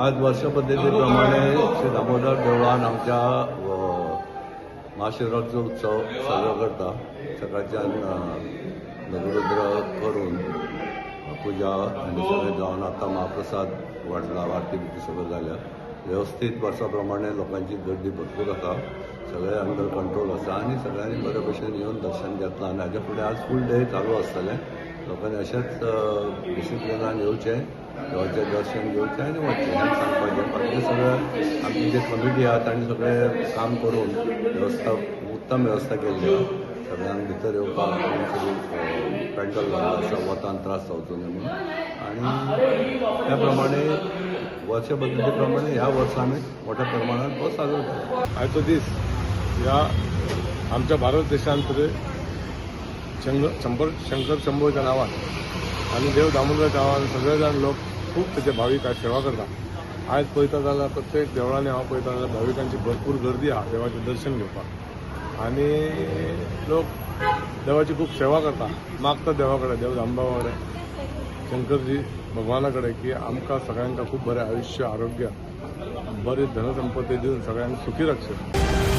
आज वर्ष पद्दतीप्रमाणे श्री दामोदर देवळान आमच्या महाशिवरात्रीचो उत्सव साजरो करता. सकाळच्यान लघुरुद्र करून पुजा आनी सगळें जावन आतां महाप्रसाद वाडला, आरती बिरती सगळें जाल्या. वेवस्थीत वर्सा प्रमाणे लोकांची गर्दी भरपूर आसा. सगळें अंडर कंट्रोल आसा आनी सगळ्यांनी बरे भशेन येवन दर्शन घेतलां आनी हाज्या फुडें आज फूल डे चालू आसतलें. लोकांनी अशेंच डिसिप्लिनान येवचें, देवाचें दर्शन घेवचें आनी वचचें हें सांगपाचें. बाकीचें सगळें आमची जे कमिटी आहा तांणी सगळें काम करून वेवस्था, उत्तम वेवस्था केल्ली आहा. सगळ्यांक भितर येवपाक आनी सगळी पेंडल घाल्लो आसा, वतान त्रास जावचो न्हय म्हणून. आनी त्या प्रमाणे वर्ष पद्दती प्रमाणे ह्या वर्सा आमी मोठ्या प्रमाणात हो साजरो केला. आयचो दीस ह्या आमच्या भारत देशांत शंबर शंकर शंभोच्या नांवान आनी देव दामोदराच्या नांवान सगळे जाण लोक खूब तेचे भावीक आयज सेवा करता. आयज पळयता जाल्यार प्रत्येक देवळांनी हांव पळयता जाल्यार भाविकांची भरपूर गर्दी आहा देवाचें दर्शन घेवपाक आनी लोक देवाची खूब सेवा करता, मागता देवा कडेन, देव दामबाबा कडेन, शंकरजी भगवाना कडेन की आमकां सगळ्यांक खूब बरें आयुश्य, आरोग्य, बरी धनसंपत्ती दिवन सगळ्यांक सुखी राखचें.